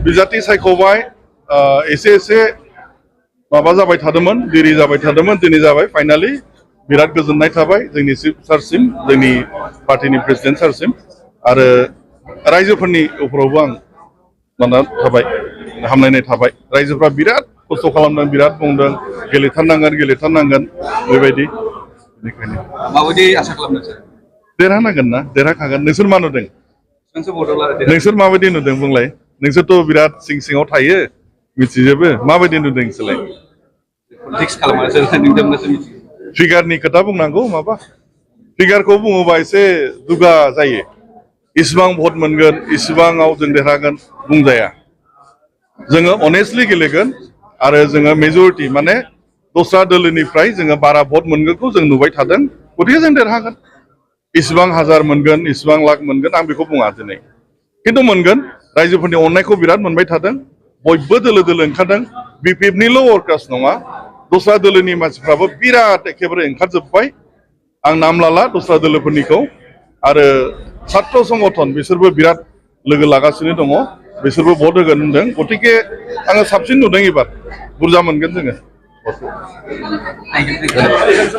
बिजाथि सायख'बाय एसे एसे माबा जाबाय थादोंमोन देरि जाबाय थादोंमोन दिनै जाबाय फाइनालि बिराद गोजोननाय थाबाय जोंनि चिफ सारसिम जोंनि पार्टिनि प्रेसिडेन्ट सारसिम आरो रायजोफोरनि उपरावबो आं माना थाबाय हामलायनाय थाबाय रायजोफ्रा बिराद खस्थ' खालामदों बिराद बुंदों गेलेथारनांगोन बेबायदि बेनिखायनो माबायदि आसा खालामदों सार देरहानांगोन ना देरहाखागोन नोंसोर मा नुदों नोंसोर माबायदि नुदों बुंलाय नोंसोरथ' बिराद सिङाव थायो मिथिजोबो माबायदि नुदों नोंसोरलाय फिगारनि खोथा बुंनांगौ माबा फिगारखौ बुङोबा एसे दुगा जायो इसिबां भट मोनगोन इसिबाङाव जों देरहागोन बुंजाया जोङो अनेस्टलि गेलेगोन आरो जोङो मेजरिटि माने दस्रा दोलोनिफ्राय जोङो बारा भट मोनगोनखौ जों नुबाय थादों गतिके जों देरहागोन इसिबां हाजार मोनगोन इसिबां लाख मोनगोन आं बेखौ बुङा दिनै खिन्थु मोनगोन रायजोफोरनि अननायखौ बिराद मोनबाय थादों बयबो दोलो ओंखारदों बिपिएफनिल' वर्कार्स नङा दस्रा दोलोनि मानसिफ्राबो बिराद एखेबारे ओंखारजोब्बाय आं नाम लाला दस्रा दोलोफोरनिखौ आरो छात्र संगठन बिसोरबो बिराद लोगो लागासिनो दङ बिसोरबो भट होगोन होनदों गतिके आङो साबसिन नुदों एबार बुरजा मोनगोन जोङो